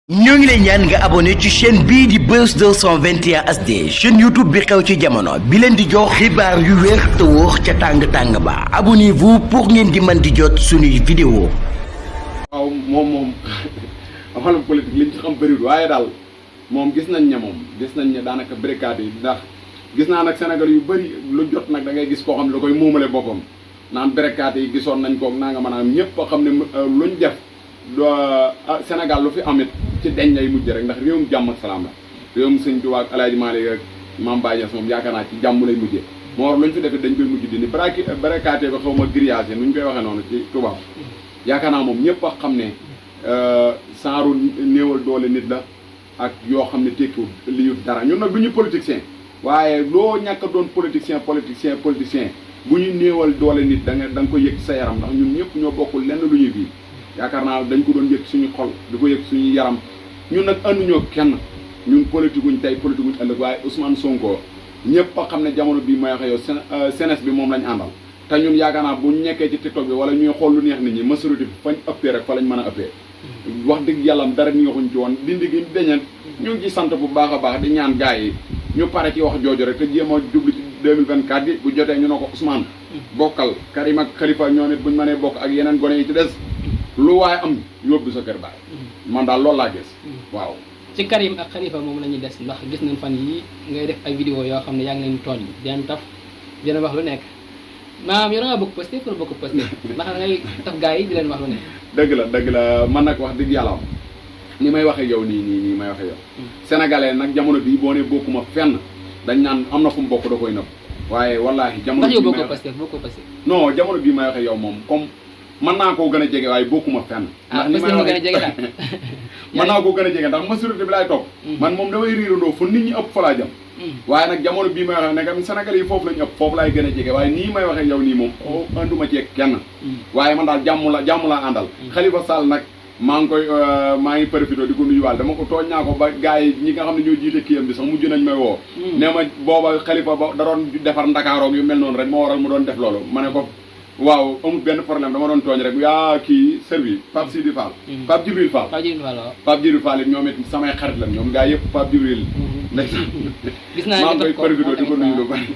ñoo ngi lay ñaan nga abonné ci chaîne bii di Buzz 221 HD chaîne YouTube bi xew ci jamono bi leen di jox xibaar yu wér te wóor ca tàng-tàng ba abonnez-vous pour ngeen di mën di jot suñuy vidéo. waaw moom wàllum politique liñ ci xam bëriwul waaye daal moom gis nañ ne daanaka barricade yi ndax gis naa nag Sénégal yu bëri lu jot nag da ngay gis koo xam ne da koy muumale boppam naan barricade yi gisoon nañ koog naa nga mën a am ñëpp xam ne luñ def Sénégal lu fi amit ci deñ lay mujj rek ndax réewum jàmm ak salaam la réewum Sëñ Tuubaa ak Alaaji Maalik ak Mame Baye Niass moom yaakaar naa ci jàmm lay mujjee moo war lu ñu fi defee dañ koy mujj dindi barricade bi xaw ma grillage nu ñu koy waxee noonu ci tubaab yaakaar naa moom ñëpp a xam ne saaru néewal doole nit la ak yoo xam ne tekkiwul li dara ñun nag du ñu politicien waaye loo ñàkk a doon politicien bu ñu néewal doole nit da nga ko yëg sa yaram ndax ñun ñëpp ñoo bokkul lenn lu ñuy bii yaakaar naa dañ ko doon yëg suñu xol di ko yëg suñu yaram ñun nag ànduñoo kenn ñun politique wuñ tey politique wuñ ëllëg waaye Ousmane Sonko ñëpp a xam ne jamono bii may waxe yow senes bi moom lañ àndal te ñun yaakaar naa bu nekkee ci TikTok bi wala ñuy xool lu neex nit ñi majorité bi fañ ëppee rek fa lañ mën a ëppee wax dëgg yàlla dara neexuñ ci woon dindi gi dañeen ñu ngi ci sant bu baax a baax di ñaan gars yi ñu pare ci wax jooju rek te jéem a jublu ci 2024 bi bu jotee ñu ne ko Ousmane bokkal Karim ak Khalifa ñoom it buñ mënee bokk ak yeneen gone yi ci des lu waaye am yóbbu sa kër baay man daal loolu laa gis waaw ci Karim ak Khalifa moom la ñuy des ndax gis nañ fan yi ngay def ay vidéo yoo xam ne yaa ngi leen tooñ di leen taf di leen wax lu nekk maanaam yow da ngaa bëgg Pastef wala bëgg Pastef ndax da ngay taf gars yi di leen wax lu nekk dëgg la man nag wax dëgg yàlla am ni may waxee yow nii may waxee yow sénégalais nag jamono bii boo ne bokkuma fenn dañ naan am na fu mu bokk da koy nëb waaye wallaahi jamono bii bokkoo Pastef non jamono bii may waxee yow moom comme mën naa koo gën a jege waaye bokkuma fenn ndax ni may waxee mën naa koo gën a jege ndax majorité bi laay topp man moom damay riirandoo fu nit ñi ëpp fa laa jëm waaye nag jamono bii may waxee ne am Sénégal yi foofu lañu ëpp foofu laay gën a jege waaye nii may waxee yow nii moom anduma ci kenn waaye man daal jàmm laa àndal Khalifa Sall nag maa ngi profité di ko nuyuwaale dama ko tooñ naa ko ba gars yi ñi nga xam ne ñoo jiite kiyam bi sax mujj nañ may woo ne ma booba Khalifa ba da doon defar Ndakaaroog yu mel noonu rek moo waral mu doon def loolu ma ne ko waaw amul benn problème dama doon tooñ rek yaa kii servi Pape Sidi Fall Pape Djibril Fall Pape Djibril Fall it ñoom it samay xarit lan ñoom gars yëpp Pape Djibril nekk maa ngi koy profité di ko nuyu lu bari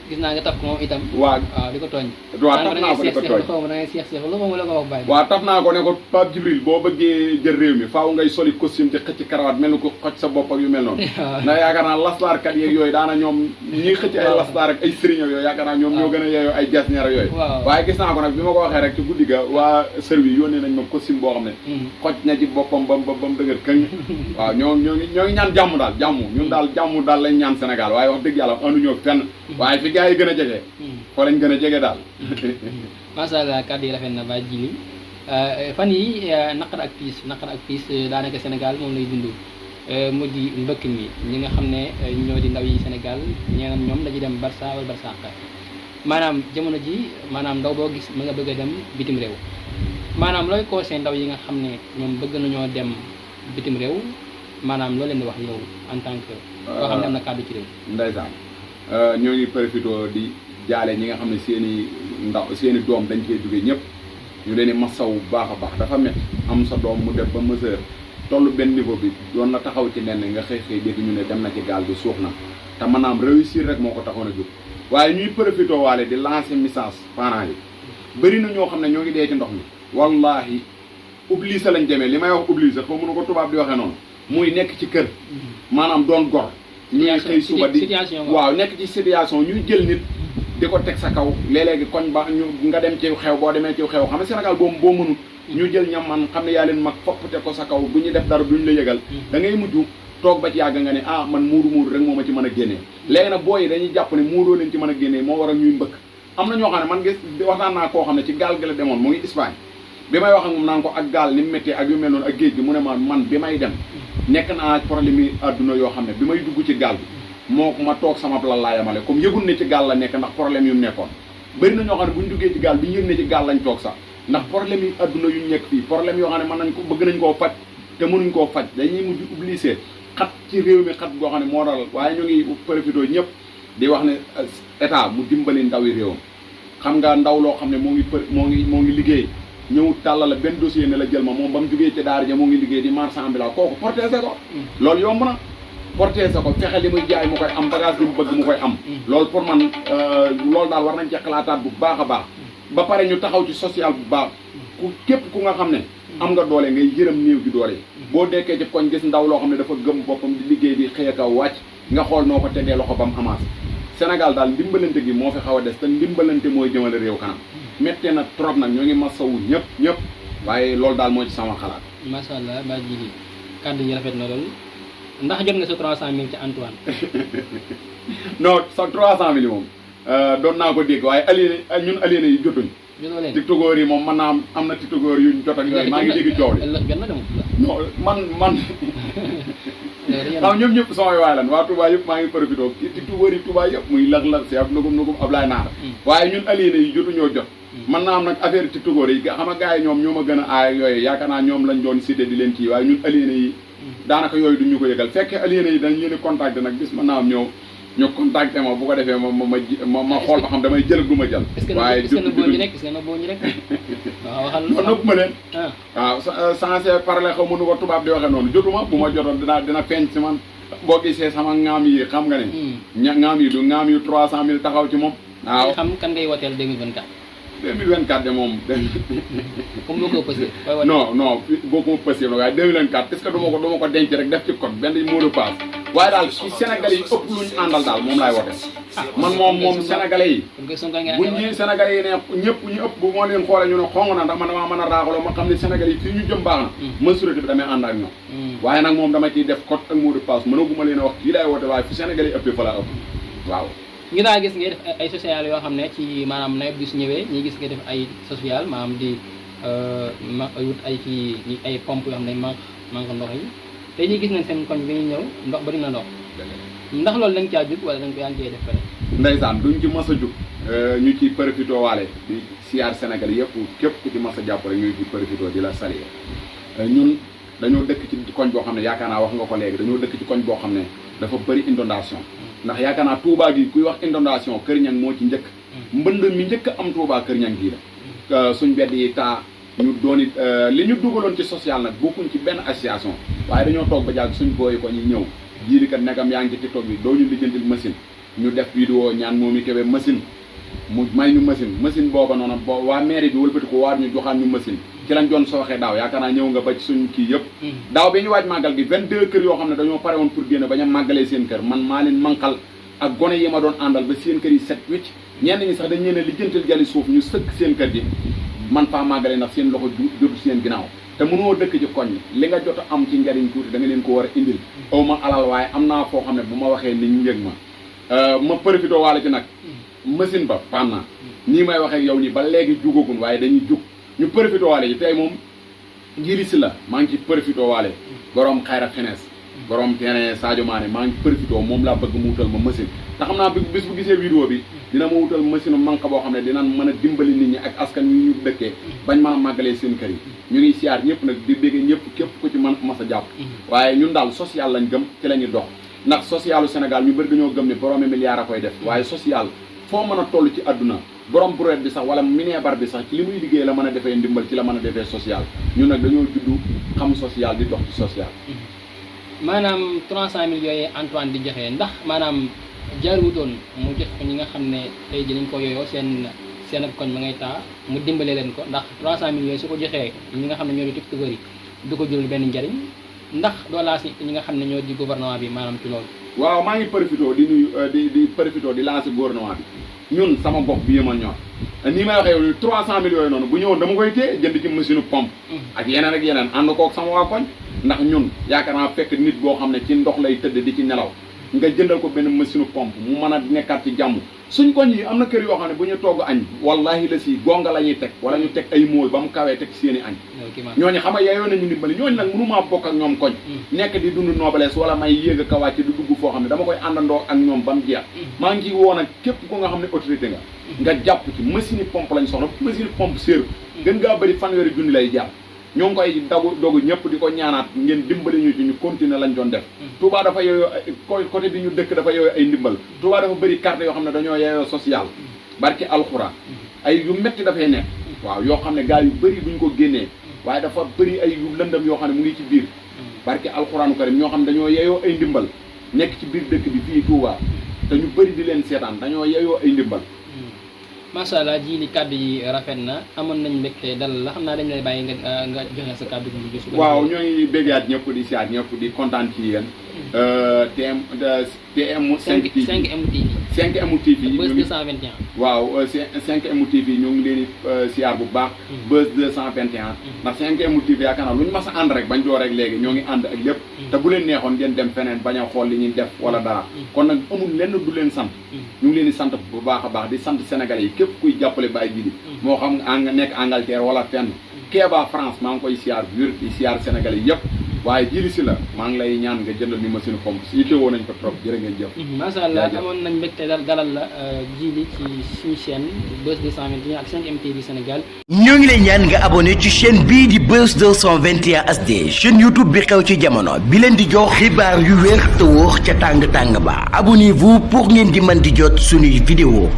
gis naa nga taf ko moom itam waaw di ko tooñ waaw taf naa ko di ko tooñ waaw taf naa ko ne ko Pape Djibril boo bëggee jël réew mi faaw ngay soli costume ci xëcc karawaat mel ni ko xoj sa bopp ak yu mel noonu ndax yaakaar naa laslaarkat yeeg yooyu daana ñoom ñi xëcc ay laslaar ak ay sëriñ yooyu yaakaar naa ñoom ñoo gën a yeeyoo ay jasneer yooyu waaye gis naa ko nag bi ma ko waxee rek ci guddi ga waa service yónnee nañ ma costume boo xam ne xoj na ci boppam ba mu dëgër këñ waaw ñoo ngi ñaan jàmm daal ñun daal jàmm daal lañ ñaan Sénégal waaye wax dëgg yàlla anduñoo fenn waaye fi gars yi gën a jege foo lañ gën a jege daal macha allah kàddu yi rafet na ba jili fan yi naqar ak piis daanaka Sénégal moom lay dund mu di mbëkk mi ñi nga xam ne ñoo di ndaw yi Sénégal ñeenam ñoom dañuy dem Barça wala Barsaq maanaam jamono ji maanaam ndaw boo gis ma nga bëgg a dem bitim réew maanaam looy conseil ndaw yi nga xam ne ñoom bëgg nañoo dem bitim réew maanaam loo leen di wax yow en tant que koo xam ne am na kàddu ci réew ndeysaan ñoo ngi profité di jaale ñi nga xam ne seeni doom dañ cee jóge ñëpp ñu leen di masaw bu baax a baax dafa métti am sa doom mu def ba mesure toll benn niveau bi doon na taxaw ci nen nga xëy dégg ñu ne dem na ci gaal bi suux na te maanaam réussir rek moo ko taxoon a jóg waaye ñuy profité waale di lancer message parents yi bëri na ñoo xam ne ñoo ngi dee ci ndox mi wallahi obligé lañ demee li may wax obligé foo mënu ko tubaab di waxee noonu muy nekk ci kër maanaam doon gor ñuy xëy suba di waaw nekk ci situation ñuy jël nit di ko teg sa kaw léeg-léegi koñ ba nga dem ci xew boo demee ci xew xam ne Sénégal boo mënut ñu jël ñam man xam ne yaa leen mag fopp te ko sa kaw bu ñu def dara duñ la yëgal da ngay mujj toog ba ci yàgg nga ne man muuru rek moo ma ci mën a génnee léegi nag booyi dañuy jàpp ne muuroo leen ci mën a génnee moo waral ñuy mbëkk am na ñoo xam ne man gis waxtaan naa koo xam ne ci gaal gi la demoon mu ngi Espagne bi may wax ak moom naan ko ak gaal ni mu méttee ak yu mel noonu ak géej gi mu ne man bi may dem nekk naa problème yi àdduna yoo xam ne bi may dugg ci gaal bi moo ma toog sama la laa yamale comme yëgul ne ci gaal la nekk ndax problème yu mu nekkoon bëri na ñoo xam ne bu ñu duggee ci gaal bi ñu yëg ne ci gaal lañ toog sax ndax problème yi àdduna yu nekk fii problème yoo xam ne mën nañ ko bëgg nañ koo faj te mënuñ koo faj dañuy mujj obligé xat ci réew mi xat goo xam ne moo dal waaye ñu ngi profité ñëpp di wax ne état mu dimbali ndawi réewam xam nga ndaw loo xam ne moo ngi liggéey ñëw tàllala benn dossier ne la jël ma moom ba mu jógee ci daara ja mu ngi liggéey di marchand ambulant kooku protéger ko loolu yomb na protéger ko fexe li muy jaay mu koy am bagage bi mu bëgg mu koy am loolu pour man loolu daal war nañ ci xalaataat bu baax a baax ba pare ñu taxaw ci social bu baax ku képp ku nga xam ne am nga doole ngay yërëm néew gi doole boo dekkee ci koñ gis ndaw loo xam ne dafa gëm boppam di liggéey di xëy kaw wàcc nga xool noo ko tegee loxo ba mu amassé Sénégal daal ndimbalante gi moo fi xaw a des te ndimbalante mooy jëmale réew kanam méttee na trop nag ñoo ngi masawu ñëpp waaye loolu daal moo ci sama xalaat. macha allah ba ji kàddu yi rafet na lool ndax jot nga sa 300000 ci Antoine. non sa 300000 moom doon naa ko dégg waaye ñun aliéné yi jotuñ. jotoo leen tiktokeur yi moom mën naa am na tiktokeur yuñ jot ak yooyu maa ngi dégg coow li. gën na dem non man. waaw ñoom ñëpp samay waay lan waa Touba yëpp maa ngi profité tiktokeur yi Touba yëpp muy lak-lak si ab nugum Ablaye Naar waaye ñun aliéné yi jotuñoo jot man naa am nag affaire tiktokeur yi xam nga gars yi ñoom ñoo ma gën a aay yooyu yaakaar naa ñoom lañ doon cité di leen kii waaye ñun aliéné yi daanaka yooyu duñ ñu ko yëgal fekkee aliéné yi dañ leen contacté nag gis mën naa am ñëw ñu contacté ma bu ko defee ma xool ba xam damay jël du ma jël waaye est-ce que boo ñu rek est-ce que boo ñu rek waaw waxal non nëpp ma leen waaw sensé parler xaw mënu ko tubaab di waxee noonu jotuma bu ma jotoon dina feeñ si man boo gisee sama ŋaam yi xam nga ne ŋaam yi du ŋaam yu 300000 taxaw ci moom waaw xam kan ngay woteel 2024 2024 de moom comme boo ko pësee non boo ko pësee la waaye 2024 est-ce que du ma ko denc rek def ci code benn mot de passe waaye daal ci Sénégalais yi ëpp luñu àndal daal moom laay wote man moom Sénégalais yi buñ ñi Sénégalais yi ne ñëpp ñu ëpp bu moo leen xoolee ñu ne xong na ndax man damaa mën a raaxaloo ma xam ne Sénégalais yi fii ñu jëm baax na majorité bi damay ànd ak ñoom waaye nag moom dama ciy def code ak mot de passe mënaguma leen a wax kii laay wote waaye fu Sénégalais yi ëppee fa laa ëpp waaw ñu daa gis ngay def ay social yoo xam ne ci maanaam nawet bi su ñëwee ñi gis nga def ay social maanaam di wut ay kii ay pompe yoo xam ne manque ndox yi te ñi gis nañ seen koñ bi ñu ñëw ndox bari na ndox ndax loolu dañ caa jug wala dañ ko yaa ngi def pare ndeysaan duñ ci mas a jug ñu ciy profité waale di siyaar Sénégal yëpp képp ku ci mas a jàpp rek ñuy ci profité di la saluer ñun dañoo dëkk ci koñ boo xam ne yaakaar naa wax nga ko léegi dañoo dëkk ci koñ boo xam ne dafa bëri inondation ndax yaakaar naa Touba gi kuy wax inondation Kër Ñang moo ci njëkk mbënd mi njëkk am Touba Kër Ñang gii la suñ bedd yi taa ñu dooni li ñu dugaloon ci social nag bokkuñ ci benn association waaye dañoo toog ba jàgg suñ booyi ko ñu ñëw jiiri kat negam yaa ngi ci TikTok bi doo ñu lijjantil machine ñu def vidéo ñaan moom i kebe machine mu may ñu machine booba noonu waa mairie bi wëlbati ko waar ñu joxaan ñu machine ci lañ doon sooxee daaw yaakaar naa ñëw nga ba ci suñ kii yëpp daaw bi ñu waaj màggal gi 22 kër yoo xam ne dañoo pare woon pour génne bañ a màggalee seen kër man maa leen manqal ak gone yi ma doon àndal ba seen kër yi set wicc ñenn ñi sax dañ leen a lijjantil jali suuf ñu sëkk seen kër gi man faa màggalee ndax seen loxo jotu seen ginnaaw te mënoo dëkk ci koñ li nga jot a am ci njariñ tuuti da nga leen ko war a indil aw ma alal waaye am naa foo xam ne bu ma waxee ni ñu yëg ma profité waale ci nag machine ba pan na nii may waxee yow nii ba léegi jugagun waaye dañuy jug ñu profité waale ci tey moom njiri si la maa ngi ci profité waale borom xayra fenees borom terrain Sadio Mané maa ngi profité moom laa bëgg mu wutal ma machine te xam naa bis bu gisee vidéo bi dina ma wutal machine manque boo xam ne dinañ mën a dimbali nit ñi ak askan wi ñu dëkkee bañ mën a màggalee seen kër yi ñu ngi siyaar ñëpp nag di bégge ñëpp képp ku ci man mas a jàpp waaye ñun daal social lañ gëm ci la ñuy dox ndax socialu Sénégal ñu bëri dañoo gëm ne boroomi milliard a koy def waaye social foo mën a toll ci àdduna borom brouette bi sax wala minebar bi sax ci li muy liggéey la mën a defee ndimbal ci la mën a defee social ñun nag dañoo juddu xam social di dox ci social maanaam 300000 yooyu Antoine di joxe ndax maanaam jaaruwutoon mu jox ko ñi nga xam ne tey dinañ ko yooyoo seen koñ ma ngay taa mu dimbale leen ko ndax 300000 yooyu su ko joxee ñi nga xam ne ñoo di tiktokeur yi du ko jural benn njariñ ndax doolaa si ñi nga xam ne ñoo di gouvernement bi maanaam ci loolu waaw maa ngi profité di nuyu di profité di lancer gouvernement bi ñun sama bopp bi yëma ñor nii may waxee yow 300000 yooyu noonu bu ñëwoon dama koy téye jënd ci machine pompe ak yeneen ànd kook sama waa koñ ndax ñun yaakaar naa fekk nit boo xam ne ci ndox lay tëdd di ci nelaw nga jëndal ko benn machine pompe mu mën a nekkaat ci jàmm suñ koñ yi am na kër yoo xam ne bu ñu togg añ wallahi la si gonga la ñuy teg wala ñu teg ay mool ba mu kawee teg seen i añ ñooñu xam nga yaayoo nañu ndimbali ñooñu nag mënumaa bokk ak ñoom koñ nekk di dund noblesse wala may yéeg a kawàcc di dugg foo xam ne dama koy àndandoo ak ñoom ba mu jeex maa ngi woo nag képp ku nga xam ne autorité nga jàpp ci machine pompe lañ soxla machine pompe séeru gën ngaa bëri fanweeri junni lay jàpp ñoo ngi koy dogu ñëpp di ko ñaanaat ngeen dimbali ñu ci ñu continuer lañ doon def Touba dafa yooyu côté bi ñu dëkk dafa yooyu ay ndimbal Touba dafa bëri carte yoo xam ne dañoo yeyoo social barki alxuraan ay yu metti dafay nekk waaw yoo xam ne gars yu bëri duñ ko génnee waaye dafa bëri ay yu lëndëm yoo xam ne mu ngi ci biir barke alxuraanu karim ñoo xam ne dañoo yeyoo ay ndimbal nekk ci biir dëkk bi fii Touba te ñu bëri di leen seetaan dañoo yeyoo ay ndimbal. macha allah ji li kàddu yi rafet na amoon nañ mbégte dalal la xam naa dañ lay bàyyi nga joxe sa kàddu gi. waaw ñooy béggaat ñëpp di siyaat ñëpp di kontaan ci yéen. TM 5 TV 5M TV. 5M TV Buzz 221. waaw 5M TV ñu ngi leen di siyaar bu baax. Buzz 221. ndax 5M TV yaakaar naa lu ñu mas a ànd rek bañ door rek léegi ñoo ngi ànd ak lépp. te bu leen neexoon ngeen dem feneen bañ a xool li ñuy def wala dara. kon nag amul lenn du leen sant. ñu ngi leen di sant bu baax a baax di sant Sénégalais yi képp kuy jàppale Baye Djily moo xam nga nekk Angleterre wala fenn Kéba France maa ngi koy siyaar wér di siyaar Sénégalais yëpp waaye Djily si la maa ngi lay ñaan nga jëndal ni machine pompe si yittewoo nañ ko trop jërë ngeen jëf. macha allah amoon nañ mbégte dalal la Djily ci suñu chaîne Buzz 221 ak 5M TV Sénégal. ñoo ngi lay ñaan nga abonné ci chaîne bii di Buzz 221 HD chaîne YouTube bi xew ci jamono bi leen di jox xibaar yu wér te wóor ca tàng tàng ba abonnez-vous pour ngeen di mën di jot suñuy vidéo